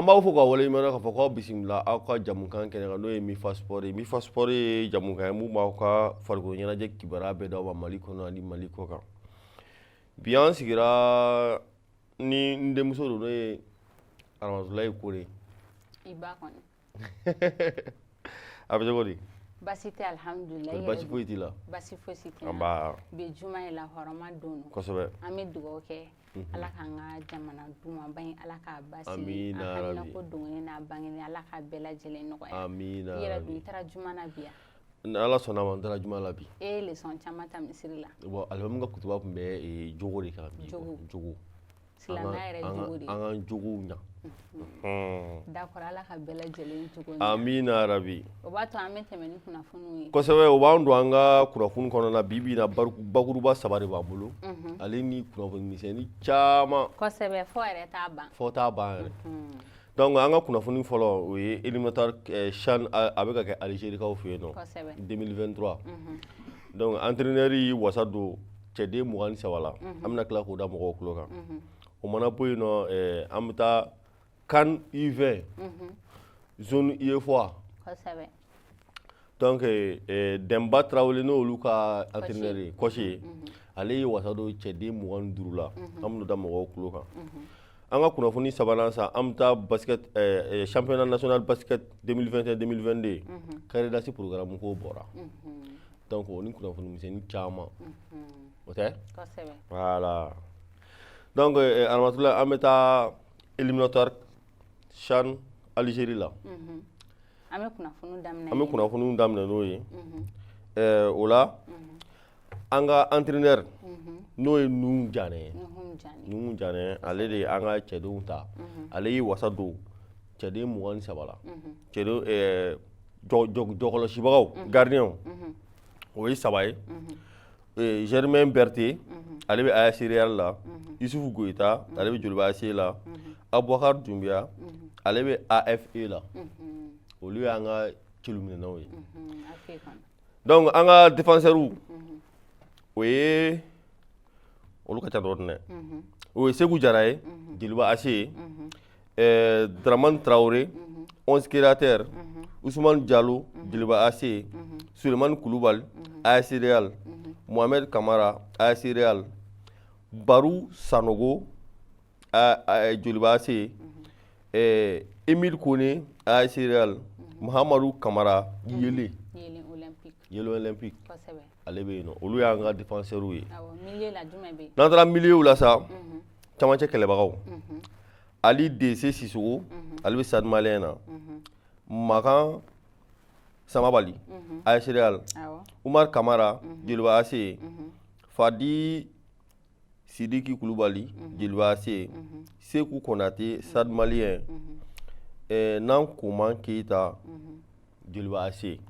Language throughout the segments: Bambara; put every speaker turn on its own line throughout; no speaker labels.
An b'aw fo ka waleɲuman dɔn k'a fɔ k'aw bisimila aw ka jamukan kɛnɛ kan, n'o ye Mifa Sport ye. Mifa Sport ye jamukan ye mun b'aw ka farikolo ɲɛnajɛ kibaruya bɛɛ d'aw ma Mali kɔnɔ ani Mali kɔ kan. Bi an sigira ni n denmuso don, n'o ye Aramatulayi Kone.
I ba kɔni.
A bɛ cogo di?
Basi tɛ, alhamdulilayi.
Basi foyi t'i la?
Basi fosi tɛ n na.
Anba.
Bi juma ye la hɔrɔma don don.
Kosɛbɛ.
An bɛ dugawu kɛ Ala k'an ka jamana dumanba in, Ala k'a basigi.
Amiina.
An haminako dogolen n'a bangenen, Ala k'a bɛɛ lajɛlen nɔgɔya.
Amiina.
I yɛrɛ dun, i taara juma na bi yan?
Ni Ala sɔnna ma, n taara juma la bi.
E ye leçon caman ta misiri la.
Bon, alimami ka kutuba tun bɛ jogo de kan bi.
Jogo.
Jogo.
Silamɛya yɛrɛ jogo de.
An k'an jogow ɲa.
D'accord, Ala ka bɛɛ lajɛlen jogo ɲa.
Amiina rabi.
O b'a to an bɛ tɛmɛ ni kunnafoniw ye.
Kosɛbɛ, o b'an don an ka kunnafoni kɔnɔna na. Bi bi in na, bakuruba saba de b'an bolo. Ale ni kunnafoni misɛnnin caman.
Kosɛbɛ, fɔ yɛrɛ t'a ban.
Fɔ t'a ban yɛrɛ. Donc an ka kunnafoni fɔlɔ, o ye éliminatoire CHAN, a bɛ ka kɛ Algérie kaw fɛ yen nɔ. 2023. Donc entraîneur y'i wasa don cɛden 23 la. An bɛna tila k'o da mɔgɔw tulo kan. O mana bɔ yen nɔ, an bɛ taa CAN U20 zone UEFOA. Donc Demba Traoré, n'olu ka entraîneur ye, coach ye, ale ye wasa don cɛden 25 la. An bɛn'o da mɔgɔw tulo kan. An ka kunnafoni sabanan sa, an bɛ taa basket championnat national basket 2021 2022 carré d'as programme ko bɔra. Donc o ni kunnafoni misɛnnin caman. O tɛ?
Kosɛbɛ.
Voilà. Donc Aramatula, an bɛ taa éliminatoire CHAN Algérie la.
An bɛ kunnafoni daminɛ.
An bɛ kunnafoniw daminɛ n'o ye. O la, an ka entraîneur, n'o ye Nuhu Janɛ ye.
Nuhu Janɛ.
Nuhu Janɛ, ale de ye an ka cɛdenw ta. Ale y'i wasa don cɛden 23 la. Cɛden jɔkɔlɔsibagaw, gardien, o ye saba ye. Germain Berthe, ale bɛ AS Real la. Youssouf Goïta, ale bɛ Joliba AC la. Aboubacar Doumbia, ale bɛ AFE la. Olu y'an ka cɛluminɛnw ye. Donc an ka défenseurs, o ye olu ka ca dɔɔnin dɛ. O ye Sekou Jara ye, Joliba AC, Dramane Traoré, 11 Créateurs, Ousmane Diallo, Joliba AC, Souleymane Koulibaly, AS Real, Mohamed Kamara, AS Real, Barou Sanogo, Joliba AC, Emile Kone, AS Real, Mahamadou Kamara, Yele.
Yele Olympique.
Yele Olympique. Ale bɛ yen nɔ. Olu y'an ka défenseurs ye.
Awɔ, milieu la jumɛn bɛ yen?
N'an taara milieu la sa, camancɛ kɛlɛbagaw. Ali Dese Sissoko, ale bɛ Stade Malien na. Makan Samabali, AS Real. Umar Kamara, Joliba AC. Fadi Sidiki Koulibaly, Joliba AC. Sekou Konate, Stade Malien. Nankoman Keita, Joliba AC.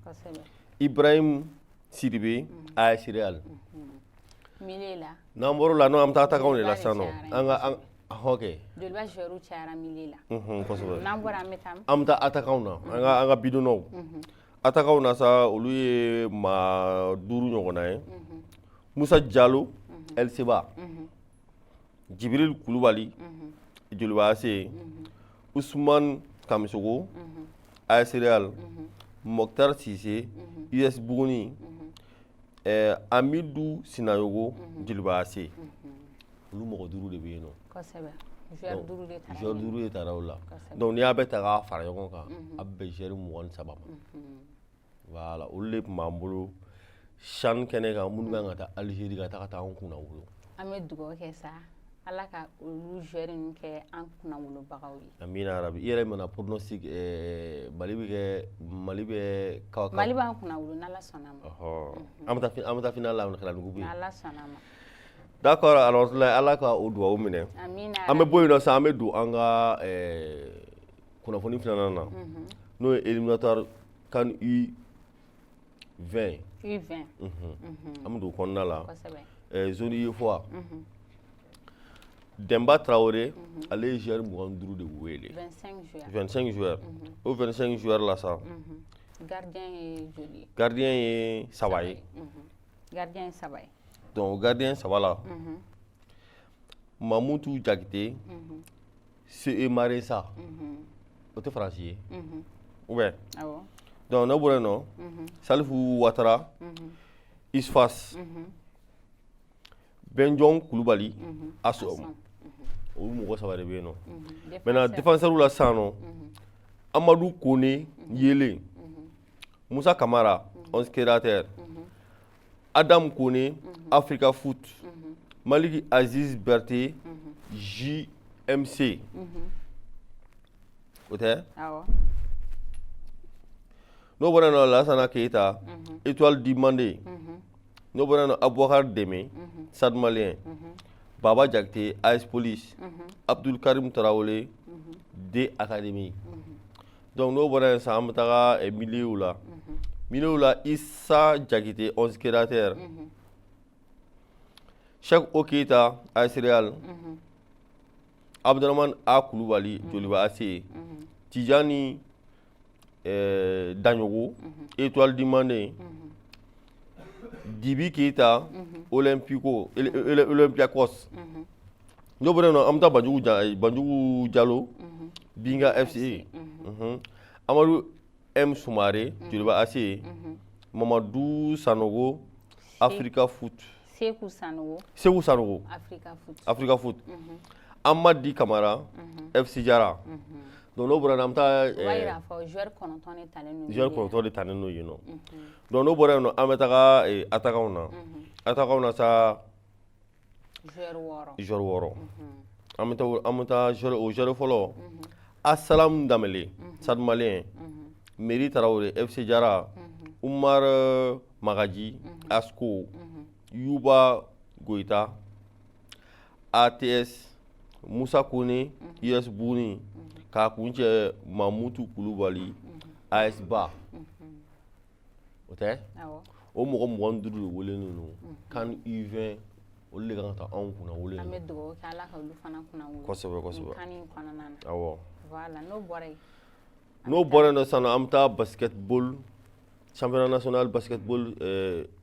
Ibrahim Sidibe, AS Real.
Milieu la.
N'an bɔr'o la, n'o an bɛ taa attaquant de la sisan nɔ. An ka an ok.
Joliba joueur cayara milieu la.
Kosɛbɛ.
N'an bɔra, an bɛ taa.
An bɛ taa attaquant na. An ka bidonnaw. Attaquant na sa, olu ye maa duuru ɲɔgɔnna ye. Musa Diallo, El Seba. Jibril Koulibaly, Joliba AC. Ousmane Kamisogo, AS Real. Mokhtar Cissé, US Bougouni. Amidou Sinayogo, Joliba AC. Olu mɔgɔ duuru de bɛ yen nɔ.
Kosɛbɛ. Joueur duuru de taara.
Joueur duuru de taara o la. Donc n'i y'a bɛɛ ta k'a fara ɲɔgɔn kan, a bɛ bɛn joueur 23 ma. Voilà, olu de tun b'an bolo CHAN kɛnɛ kan, minnu kan ka taa Algérie ka taa an kunna wolo.
An bɛ dugawu kɛ sa, Ala ka olu joueur ninnu kɛ an kunnawolobagaw ye.
Amina rabi. I yɛrɛ mana pronostic, Mali bɛ kɛ, Mali bɛ ka
Mali b'an kunnawolo n'Ala sɔnna ma.
Ɔhɔ. An bɛ taa final la ka na ni coupe ye.
N'Ala sɔnna ma.
D'accord, Aramatulayi, Ala ka o dugawu minɛ.
Amina.
An bɛ bɔ yen nɔ sa, an bɛ don an ka kunnafoni filanan na. N'o ye éliminatoire CAN U20.
U20.
An bɛ don o kɔnɔna la.
Kosɛbɛ.
Zone UEFOA. Demba Traoré, ale ye joueur 25 de wele.
25 joueurs.
25 joueurs. O 25 joueurs la sa.
Gardien ye joli ye?
Gardien ye saba ye.
Gardien ye saba ye.
Donc o gardien saba la, Mamutu Jakite, CE Maresa. O tɛ Faransi ye ou bien?
Awɔ.
Donc n'o bɔra yen nɔ, Salifu Watara, USFAS, Bɛnjɔn Kulubali, ASOM, olu mɔgɔ saba de bɛ yen nɔ. Maintenant, défenseur la sisan nɔ, Amadu Kone Yelen, Musa Kamara, 11 Créateur, Adam Kone, Africa Foot, Maliki Aziz Berté, JMC. O tɛ?
Awɔ.
N'o bɔra yen nɔ, Lasana Keyita, Étoile du Mande. N'o bɔra yen nɔ, Abubakar Deme, Stade Malien, Baba Jakite, AS Police, Abdul Karim Tarawele, D Academy. Donc n'o bɔra yen sisan, an bɛ taga milieu la. Milieu la, Issa Jakite, 11 Créateur, Cheikh O Keyita, AS Real, Abdurrahman A Kulubali, Joliba AC, Tijani Daɲogo, Étoile du Mande, Dibi Keyita, Olympico Olympiakos. N'o bɔra yen nɔ, an bɛ taa Banjugu Jalo, Binga FC, Amadu M Sumare, Joliba AC, Mamadu Sanogo, Africa Foot.
Seku Sanogo.
Seku Sanogo.
Africa Foot.
Africa Foot. Amadi Kamara, FC Jara. Donc n'o bɔra yen, an bɛ taa
O b'a yira k'a fɔ joueur 9 de talen don.
Joueur 9 de talen don yen nɔ. Donc n'o bɔra yen nɔ, an bɛ taga attaquant na. Attaquant na sa,
Joueur 6.
Joueur 6. An bɛ taa joueur, o joueur fɔlɔ, Asalam Danbele, Stade Malien, Meri Tarawele, FC Jara, Umar Magaji, ASCO, Yuba Goyita, ATS, Musa Kone, US Buni, k'a kuncɛ Mamutu Kulubali, AS Ba. O tɛ?
Awɔ.
O mɔgɔ 25 de welelen don CAN U20, olu de kan ka taa anw kunna wele.
An bɛ dugawu kɛ Ala ka olu fana kunna wolo.
Kosɛbɛ, kosɛbɛ.
Nin CAN in kɔnɔna na.
Awɔ.
Voilà, n'o bɔra yen.
N'o bɔra yen nɔ sisan nɔ, an bɛ taa basketball, championnat national basketball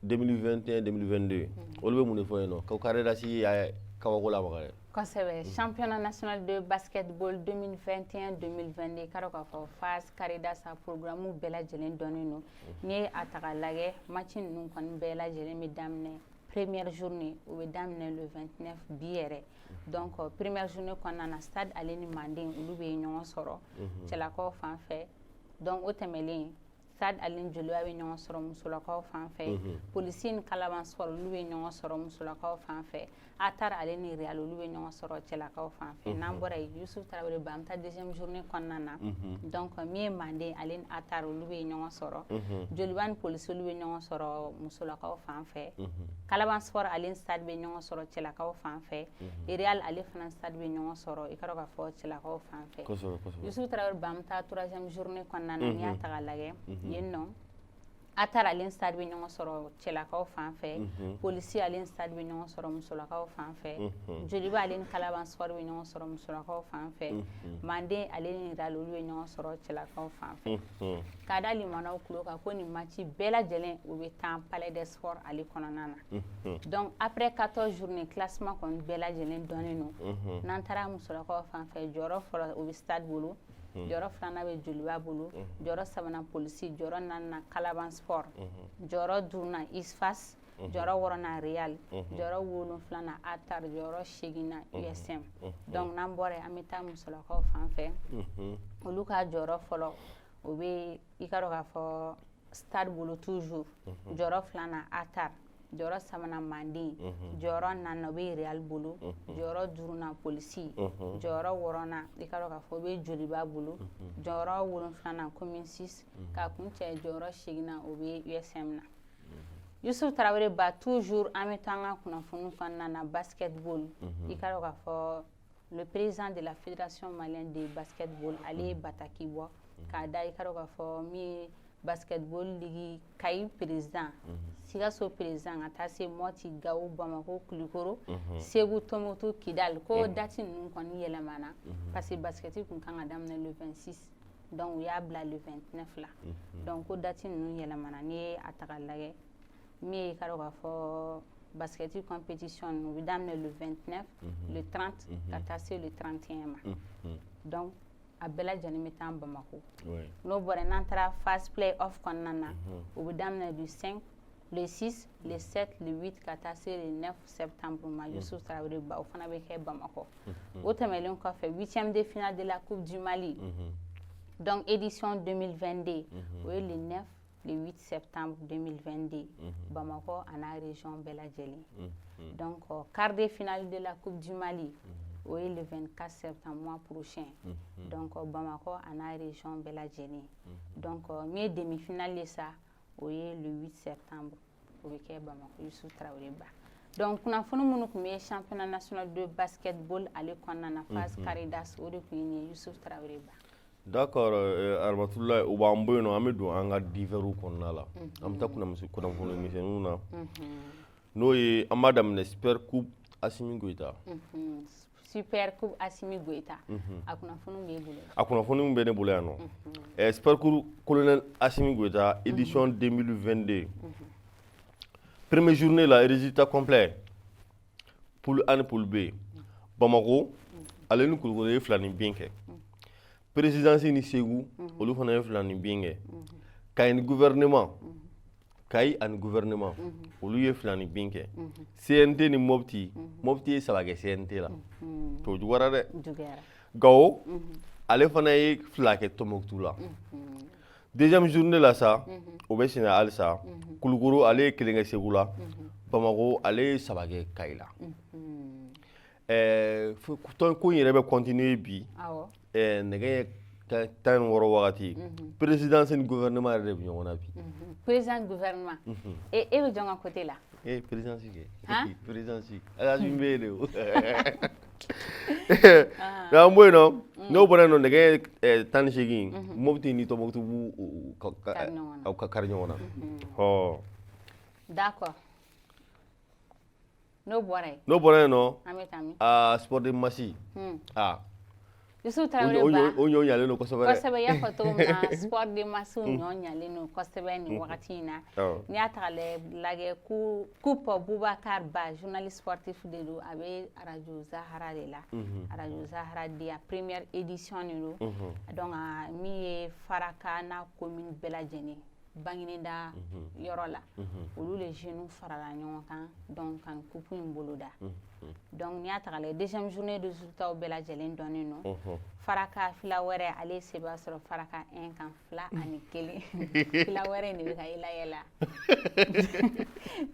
2021 2022. Olu bɛ mun de fɔ yen nɔ? Ko Caredas y'a kabako lamaga dɛ.
Kosɛbɛ, championnat national de basketball 2021 2022, k'a dɔn k'a fɔ phase Caredas a programme bɛɛ lajɛlen dɔnnen don. N'i ye a ta k'a lajɛ, match ninnu kɔni bɛɛ lajɛlen bɛ daminɛ. Première journée, o bɛ daminɛ le 29, bi yɛrɛ. Donc première journée kɔnɔna na, Stade ale ni Manden olu bɛ ɲɔgɔn sɔrɔ cɛlakaw fan fɛ. Donc o tɛmɛlen, Stade ale ni Joliba bɛ ɲɔgɔn sɔrɔ musolakaw fan fɛ. Polisi ni Kalaban Sport olu bɛ ɲɔgɔn sɔrɔ musolakaw fan fɛ. Atar ale ni Real olu bɛ ɲɔgɔn sɔrɔ cɛlakaw fan fɛ. N'an bɔra yen, Yusuf Tarawele ba, an bɛ taa deuxième journée kɔnɔna na. Donc min ye Manden ale ni Atar olu bɛ ɲɔgɔn sɔrɔ. Joliba ni Polisi olu bɛ ɲɔgɔn sɔrɔ musolakaw fan fɛ. Kalaban Sport ale ni Stade bɛ ɲɔgɔn sɔrɔ cɛlakaw fan fɛ. Real ale fana Stade bɛ ɲɔgɔn sɔrɔ, i ka dɔn k'a fɔ, cɛlakaw fan fɛ.
Kosɛbɛ, kosɛbɛ.
Yusuf Tarawele ba, an bɛ taa troisième journée kɔnɔna na. N'i y'a ta k'a lajɛ yen nɔ, Atar ale ni Stade bɛ ɲɔgɔn sɔrɔ cɛlakaw fan fɛ. Polisi ale ni Stade bɛ ɲɔgɔn sɔrɔ musolakaw fan fɛ. Joliba ale ni Kalaban Sport bɛ ɲɔgɔn sɔrɔ musolakaw fan fɛ. Manden ale ni Real olu bɛ ɲɔgɔn sɔrɔ cɛlakaw fan fɛ. K'a da limanaw tulo kan ko nin match bɛɛ lajɛlen, o bɛ tan Palais des Sports ale kɔnɔna na. Donc après 14 journées, classement kɔni bɛɛ lajɛlen dɔnnen don. N'an taara musolakaw fan fɛ, jɔyɔrɔ fɔlɔ, o bɛ Stade bolo, jɔyɔrɔ filanan bɛ Joliba bolo, jɔyɔrɔ sabanan Polisi, jɔyɔrɔ naaninan Kalaban Sport, jɔyɔrɔ duurunan USFAS, jɔyɔrɔ wɔɔrɔnan Real, jɔyɔrɔ wolonfilanan Atar, jɔyɔrɔ seeginnan USM. Donc n'an bɔra yen, an bɛ taa musolakaw fan fɛ. Olu ka jɔyɔrɔ fɔlɔ, o bɛ, i ka dɔn k'a fɔ, Stade bolo toujours, jɔyɔrɔ filanan Atar, jɔyɔrɔ sabanan Manden, jɔyɔrɔ naaninan o bɛ Real bolo, jɔyɔrɔ duurunan Polisi, jɔyɔrɔ wɔɔrɔnan, i ka dɔn k'a fɔ, o bɛ Joliba bolo, jɔyɔrɔ wolonfilanan Commune 6, k'a kun cɛ jɔyɔrɔ seeginnan, o bɛ USM na. Yusuf Tarawele ba, toujours an bɛ to an ka kunnafoniw kɔnɔna na basketball. I ka dɔn k'a fɔ le président de la Fédération malienne de basketball, ale ye bataki bɔ k'a da, i ka dɔn k'a fɔ, min ye basketball ligue Kayi président, Sikaso président, ka taa se Mɔti, Gawo, Bamako, Kulikoro, Segu, Tombouctou, Kidal, ko date ninnu kɔni yɛlɛmana parce que basket kun kan ka daminɛ le 26, donc u y'a bila le 29 la. Donc ko date ninnu yɛlɛmana. N'i ye a ta k'a lajɛ, min ye, i ka dɔn k'a fɔ, basket compétition ninnu, u bɛ daminɛ le 29, le 30, ka taa se le 31 ma. Donc A bɛɛ lajɛlen bɛ taa Bamako. N'o bɔra, n'an taara phase play off kɔnɔna na, o bɛ daminɛ du 5, le 6, le 7, le 8 ka taa se le 9 septembre ma, Youssouf Traoré Ba, o fana bɛ kɛ Bamakɔ. O tɛmɛnen kɔfɛ, huitième de finale de la Coupe du Mali, donc édition 2022, o ye le 9, le 8 septembre 2022, Bamakɔ a n'a région bɛɛ lajɛlen. Donc quart de finale de la Coupe du Mali, o ye le 24 septembre, mois prochain, donc Bamakɔ a n'a région bɛɛ lajɛlen. Donc min ye demi-finale ye sa, o ye le 8 septembre, o bɛ kɛ Bamakɔ, Youssouf Traoré Ba. Donc kunnafoni minnu tun bɛ championnat national de basketball ale kɔnɔna na, phase carré d'as, o de tun ye nin ye, Youssouf Traoré Ba.
D'accord, Aramatulayi, o b'an bɔ yen nɔ, an bɛ don an ka divers kɔnɔna la. An bɛ taa kunnafoni misɛnninw na, n'o ye an b'a daminɛ Super Coupe Assimi Goïta.
Super Coupe Assimi Goïta, a kunnafoniw b'e bolo.
A kunnafoniw bɛ ne bolo yan nɔ. Super Coupe Colonel Assimi Goïta édition 2022, première journée la, résultat complet: poule A ni poule B, Bamako ale ni Kulukoro ye 2 ni bin kɛ. Présidence ni Segu, olu fana ye 2 ni bin kɛ. Kayi ni gouvernement, Kayi ani gouvernement, olu ye 2 ni bin kɛ. CNT ni Mopti, Mopti ye 3 kɛ CNT la, to juguyara dɛ. Gawo ale fana ye 2 kɛ Tombouctou la. Deuxième journée la sa, o bɛ senna halisa. Kulukoro ale ye 1 kɛ Segu la. Bamako ale ye 3 kɛ Kayi la. Ɛɛ, tɔn ko in yɛrɛ bɛ continuer bi. Nɛgɛ ɲɛ 16 wagati, présidence ni gouvernement yɛrɛ de bɛ ɲɔgɔn na bi.
Président, gouvernement, e e bɛ jɔn ka côté la?
Eh, présidence kɛ. Présidence Assimi bɛ yen de o. N'an bɔ yen nɔ, n'o bɔra yen nɔ, nɛgɛ 18, Mopti ni Tombouctou b'u ka kari ɲɔgɔn na. Ɔ.
D'accord, n'o bɔra yen?
N'o bɔra yen nɔ,
an bɛ taa min?
Aa, sport de masse, aa.
Youssouf Traoré Ba.
O ɲɔ ɲalen don kosɛbɛ dɛ.
Kosɛbɛ, i y'a fɔ cogo min na, sport de masse ɲɔ ɲalen don kosɛbɛ nin wagati in na. N'i y'a ta k'a lajɛ, coupe Boubacar Ba, journaliste sportif de don, a bɛ radio Zahara de la, radio Zahara de a première édition de don. Donc min ye Faraka n'a commune bɛɛ lajɛlen, Bangineda yɔrɔ la, olu le jeunes farala ɲɔgɔn kan, donc ka nin coupe in boloda. Donc n'i y'a ta k'a lajɛ, deuxième journée résultat bɛɛ lajɛlen dɔnnen don. Faraka fila wɛrɛ, ale ye sebaya sɔrɔ Faraka 1 kan, 2-1. Fila wɛrɛ in de bɛ ka yɛlɛ yɛlɛ.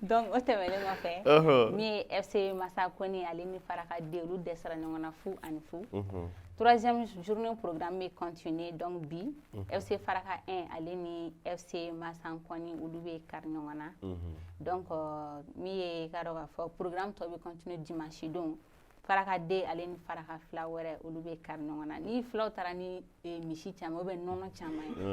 Donc o tɛmɛnen kɔfɛ, min ye FC Masakoni ale ni Faraka D, olu dɛsɛra ɲɔgɔn na 0-0. Troisième journée programme bɛ continuer, donc bi FC Faraka 1 ale ni FC Masankɔni, olu bɛ kari ɲɔgɔn na. Donc min ye, i ka dɔn k'a fɔ programme tɔ bɛ continuer dimanche don, Faraka D ale ni Faraka fila wɛrɛ, olu bɛ kari ɲɔgɔn na. Ni filaw taara ni misi caman ou bien nɔnɔ caman ye,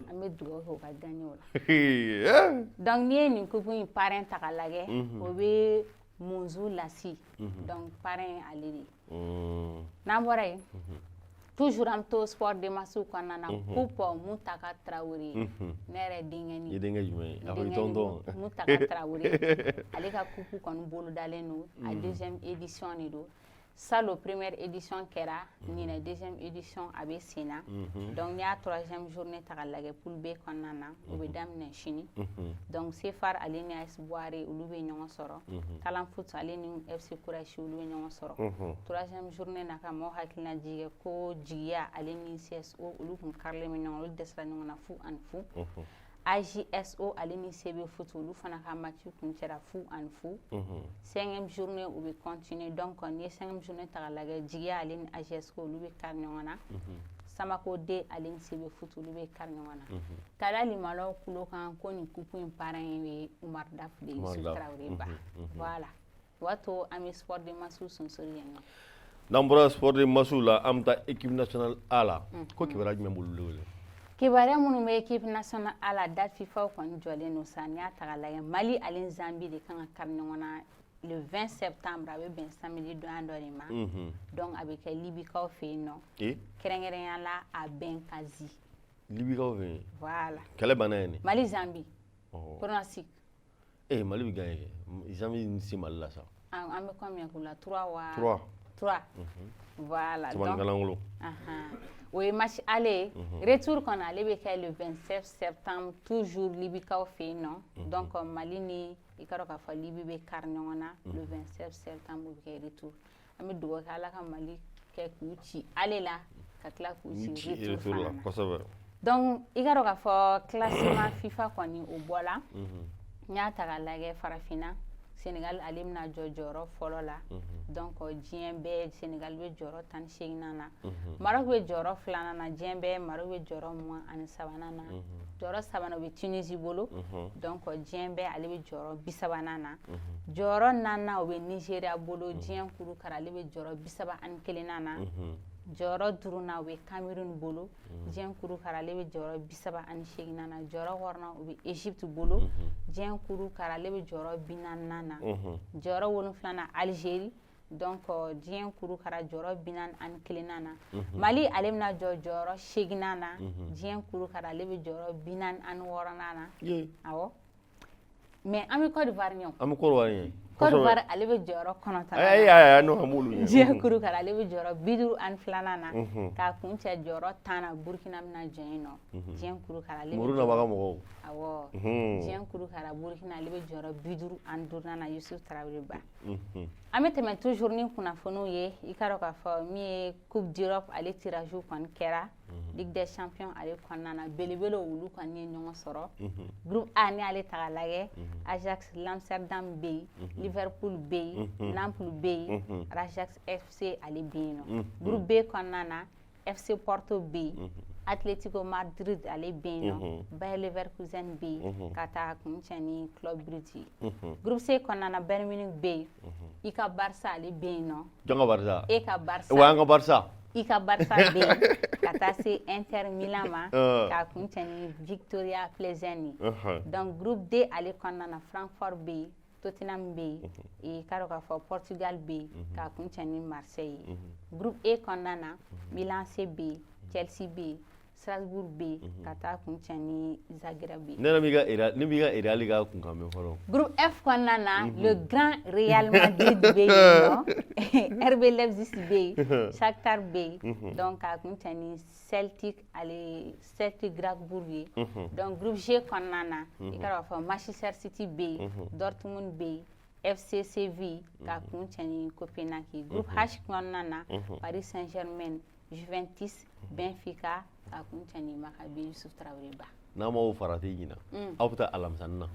an bɛ dugawu kɛ u ka gagner o la. Donc n'i ye nin coupe in parrain ta k'a lajɛ, o bɛ Munzu Lasi, donc parrain ale de ye. N'an bɔra yen, toujours an bɛ to sport de masse kɔnɔna na, coupe Mutaka Traoré, ne yɛrɛ denkɛni.
I denkɛ jumɛn ye? A fɔ i tɔntɔn.
Mutaka Traoré, ale ka coupe kɔni bolodalen don, a deuxième édition de don. Salon première édition kɛra, ɲinɛ deuxième édition a bɛ sen na. Donc n'i y'a troisième journée ta k'a lajɛ, poule B kɔnɔna na, o bɛ daminɛ sini. Donc Sefar ale ni AS Bouare, olu bɛ ɲɔgɔn sɔrɔ. Talan Foot ale ni FC Kurashi, olu bɛ ɲɔgɔn sɔrɔ. Troisième journée na, ka maaw hakilina jigin ko Jigiya ale ni CSO, olu kun karilen bɛ ɲɔgɔn, olu dɛsɛra ɲɔgɔn na 0-0. AJSO ale ni CB Foot, olu fana ka match kun cɛra 0-0. Cinquième journée, u bɛ continuer. Donc n'i ye cinquième journée ta k'a lajɛ, Jigiya ale ni AJSO, olu bɛ kari ɲɔgɔn na. Samako D ale ni CB Foot, olu bɛ kari ɲɔgɔn na. Ka da limanaw kulo kan ko nin coupe in parrain ye Umar Daf de, Youssouf Traoré Ba. Voilà, o b'a to an bɛ sport de masse sonsori yen nɔ.
N'an bɔra sport de masse la, an bɛ taa équipe nationale A la. Ko kibaruya jumɛn b'olu wele?
Kibaruya minnu bɛ équipe nationale A la, date FIFA kɔni jɔlen don sa. N'i y'a ta k'a lajɛ, Mali ale ni Zambie de kan ka kari ɲɔgɔn na le 20 septembre, a bɛ bɛn samedi donya dɔ de ma. Donc a bɛ kɛ Libikaw fɛ yen nɔ, kɛrɛnkɛrɛnnenya la a Benghazi.
Libikaw fɛ yen.
Voilà.
Kɛlɛ banna yen.
Mali Zambie, pronostic?
Eh, Mali bɛ gagner kɛ. Zambie ni se Mali la sa.
An bɛ combien k'u la? 3 wa?
3.
3, voilà.
Donc.
O ye match aller ye. Retour kɔni, ale bɛ kɛ le 27 septembre, toujours Libikaw fɛ yen nɔ. Donc Mali ni, i ka dɔn k'a fɔ, Libi bɛ kari ɲɔgɔn na le 27 septembre, o bɛ kɛ retour. An bɛ dugawu kɛ Ala ka Mali kɛ k'u ci aller la, ka tila k'u ci retour fana na. Donc i ka dɔn k'a fɔ classement FIFA kɔni, o bɔla. N y'a ta k'a lajɛ, farafinna, Sénégal ale bɛna jɔ jɔyɔrɔ fɔlɔ la. Donc diɲɛ bɛɛ, Sénégal bɛ jɔyɔrɔ 18nan na. Maroc bɛ jɔyɔrɔ filanan na, diɲɛ bɛɛ, Maroc bɛ jɔyɔrɔ 23nan na. Jɔyɔrɔ sabanan, o bɛ Tunisie bolo. Donc diɲɛ bɛɛ, ale bɛ jɔyɔrɔ 30nan na. Jɔyɔrɔ naaninan, o bɛ Nigéria bolo, diɲɛ kuru kara, ale bɛ jɔyɔrɔ 31nan na. Jɔyɔrɔ duurunan, o bɛ Cameroun bolo, diɲɛ kuru kara, ale bɛ jɔyɔrɔ 38nan na. Jɔyɔrɔ wɔɔrɔnan, o bɛ Égypte bolo, diɲɛ kuru kara, ale bɛ jɔyɔrɔ 40nan na. Jɔyɔrɔ wolonfilanan, Algérie. Donc diɲɛ kuru kara, jɔyɔrɔ 41nan na. Mali ale bɛna jɔ jɔyɔrɔ seeginnan na, diɲɛ kuru kara, ale bɛ jɔyɔrɔ 46nan na. Awɔ, mais an bɛ Côte d'Ivoire ɲɛ o.
An bɛ Côte d'Ivoire ɲɛ.
Côte d'Ivoire ale bɛ jɔyɔrɔ 9nan
Ayi ayi, n'o an b'olu ɲɛ.
Diɲɛ kuru kara, ale bɛ jɔyɔrɔ 52nan na. K'a kun cɛ jɔyɔrɔ 10 na, Burukina bɛna jɔ yen nɔ, diɲɛ kuru kara, ale bɛ
Muru nabaga mɔgɔw.
Awɔ, diɲɛ kuru kara, Burukina ale bɛ jɔyɔrɔ 55nan na, Yusuf Tarawele Ba. An bɛ tɛmɛ toujours ni kunnafoniw ye. I ka dɔn k'a fɔ min ye Coupe d'Europe, ale tirage kɔni kɛra. Ligue des champions ale kɔnɔna na, belebelew olu kɔni ye ɲɔgɔn sɔrɔ. Groupe A, ni ale ta k'a lajɛ, Ajax l'Amsterdam bɛ yen, Liverpool bɛ yen, Naples bɛ yen, Ajax FC ale bɛ yen nɔ. Groupe B kɔnɔna na, FC Porto bɛ yen, Atlético Madrid ale bɛ yen nɔ, Bayer Leverkusen bɛ yen, ka taa kuncɛ ni Club Brugge ye. Groupe C kɔnɔna na, Bayern Munich bɛ yen, i ka Barça ale bɛ yen nɔ.
Jɔn ka Barça?
E ka Barça.
Wa an ka Barça.
I ka Barça bɛ yen, ka taa se Inter Milan ma, k'a kuncɛ ni Victoria Plzen ye. Donc groupe D ale kɔnɔna na, Francfort bɛ yen, Tottenham bɛ yen, i ka dɔn k'a fɔ Portugal bɛ yen, k'a kuncɛ ni Marseille ye. Groupe E kɔnɔna na, Milan AC bɛ yen, Chelsea bɛ yen, Strasbourg bɛ yen, ka taa kuncɛ ni Zagreb ye.
Ne yɛrɛ b'i ka Real, ne b'i ka Real ka kunkan mɛn fɔlɔ.
Groupe F kɔnɔna na, le grand Real Madrid bɛ yen nɔ, RB Leipzig bɛ yen, Shakhtar bɛ yen, donc k'a kuncɛ ni Celtic, ale Celtic Glasgow ye. Donc groupe G kɔnɔna na, i ka dɔn k'a fɔ Manchester City bɛ yen, Dortmund bɛ yen, FC Séville, k'a kuncɛ ni Copenhague. Groupe H kɔnɔna na, Paris Saint-Germain, Juventus, Benfica, k'a kuncɛ ni Maccabi, Yusuf Traoré Ba.
N'a m'aw farati ɲina, aw bɛ taa alamisanin na.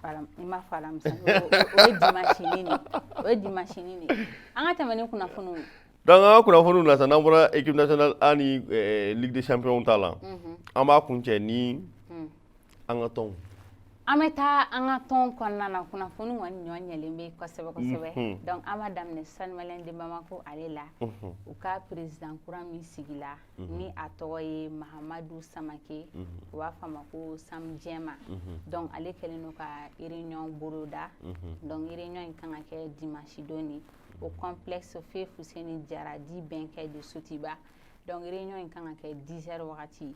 I m'a fɔ alamisa, o ye dimanche ni de, o ye dimanche ni de. An ka tɛmɛ ni kunnafoniw ye.
Donc an ka kunnafoniw na sisan, n'an bɔra équipe nationale A ni Ligue des champions ta la, an b'a kuncɛ ni an ka tɔnw.
An bɛ taa an ka tɔn kɔnɔna na, kunnafoni kɔni ɲɔ ɲɛlen bɛ kosɛbɛ kosɛbɛ. Donc an b'a daminɛ Stade Malien de Bamako ale la. U ka président kura min sigila, ni a tɔgɔ ye Mahamadu Samake, u b'a fɔ a ma ko Sam Jɛma. Donc ale kɛlen don ka réunion boloda. Donc réunion in kan ka kɛ dimanche don de au complexe Feu Fuseni Jara dit Bɛnkɛ de Sotiba. Donc réunion in kan ka kɛ 10 heures wagati.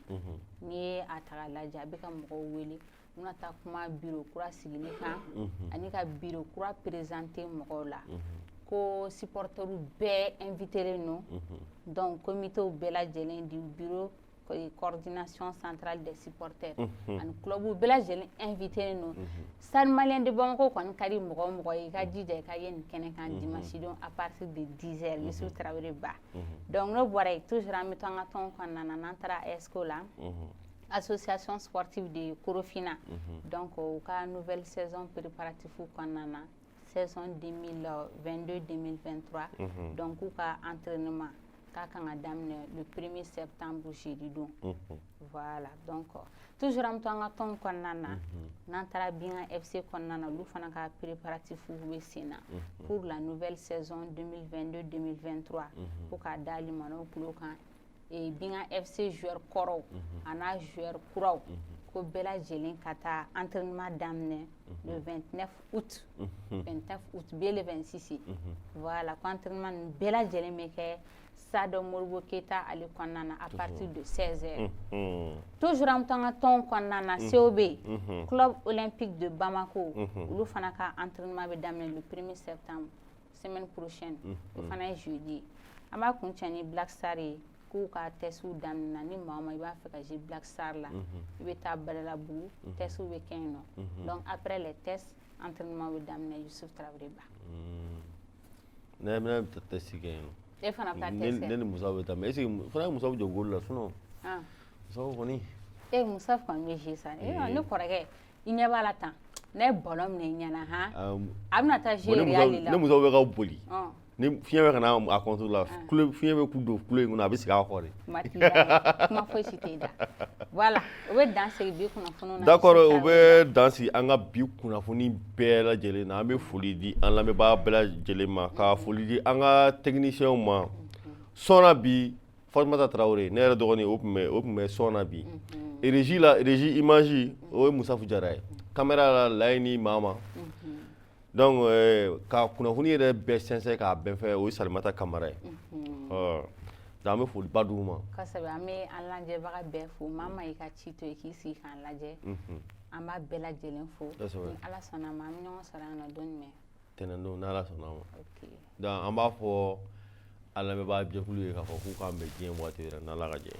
N'i ye a ta k'a lajɛ, a bɛ ka mɔgɔw wele, u bɛna taa kuma bureau kura sigili kan ani ka bureau kura présenter mɔgɔw la, ko supporters bɛɛ invité don. Donc comité bɛɛ lajɛlen du bureau coordination centrale des supporters ani club bɛɛ lajɛlen invité don. Stade Malien de Bamako kɔni ka di mɔgɔ o mɔgɔ ye, i ka jija i ka ye nin kɛnɛ kan dimanche don à partir de 10 heures, Yusuf Traoré Ba. Donc n'o bɔra yen, toujours an bɛ to an ka tɔn kɔnɔna na. N'an taara ESCO la, association sportive de Korofina, donc u ka nouvelle saison préparatif kɔnɔna na, saison 2022-2023, donc k'u ka entraînement k'a kan ka daminɛ le 1er septembre, jeudi don. Voilà, donc toujours an bɛ to an ka tɔn kɔnɔna na. N'an taara Binga FC kɔnɔna na, olu fana ka préparatif bɛ sen na pour la nouvelle saison 2022-2023, ko k'a da limanaw tulo kan, Binga FC joueur kɔrɔw a n'a joueur kuraw, ko bɛɛ lajɛlen ka taa entraînement daminɛ le 29 août, 29 août bi le 26 ye. Voilà, ko entraînement ninnu bɛɛ lajɛlen bɛ kɛ Stade Modibo Keyita ale kɔnɔna na à partir de 16 heures. Toujours an bɛ to an ka tɔnw kɔnɔna na, COB, Club Olympique de Bamako, olu fana ka entraînement bɛ daminɛ le 1er septembre, semaine prochaine, o fana ye jeudi ye. An b'a kuncɛ ni Black Star ye. K'u ka testw daminɛna. Ni maa o maa i b'a fɛ ka jouer Black Star la, i bɛ taa Badalabugu, testw bɛ kɛ yen nɔ. Donc après les tests, entraînement bɛ daminɛ Yusuf Tarawele Ba.
Ne bɛna taa test kɛ yen nɔ.
E fana bɛ taa test kɛ?
Ne ni Musa bɛ taa, mais est ce que fana Musa bɛ jɔ goal la? Sinon Musa kɔni.
E, Musa kɔni bɛ jouer sa. Ne kɔrɔkɛ, i ɲɛ b'a la tan, n'a ye ballon minɛ i ɲɛna han, a bɛna taa jouer Real de la.
Ne Musa bɛ ka boli, ni fiɲɛ bɛ ka na a contre la, fiɲɛ bɛ ku don kulo in kɔnɔ, a bɛ segin a kɔ de.
Kuma t'i da, kuma foyi si t'e da. Voilà, o bɛ dan sigi bi kunnafoniw na.
D'accord, o bɛ dan sigi an ka bi kunnafoni bɛɛ lajɛlen na. An bɛ foli di an lamɛnbaa bɛɛ lajɛlen ma, ka foli di an ka techniciens ma. Sɔnna bi, Fatumata Tarawele, ne yɛrɛ dɔgɔnin, o tun bɛ son na bi. Régie la, régie image, o ye Musafu Jara ye. Caméra la, Layini Mama. Donc ka kunnafoni yɛrɛ bɛɛ sɛnsɛn k'a bɛn fɛ, o ye Salimata Kamara ye. Donc an bɛ foliba d'u ma.
Kosɛbɛ, an bɛ an lajɛbaga bɛɛ fo. Maa maa y'i ka ci to yen k'i sigi k'an lajɛ, an b'a bɛɛ lajɛlen fo. Ni Ala sɔnna a ma, an bɛ ɲɔgɔn sɔrɔ yan nɔ don jumɛn?
Tɛnɛn don, n'Ala sɔnna a ma. Donc an b'a fɔ an lamɛnbaa jɛkulu ye k'a fɔ k'u k'an bɛn diɲɛ waati wɛrɛ, n'Ala ka jɛ ye.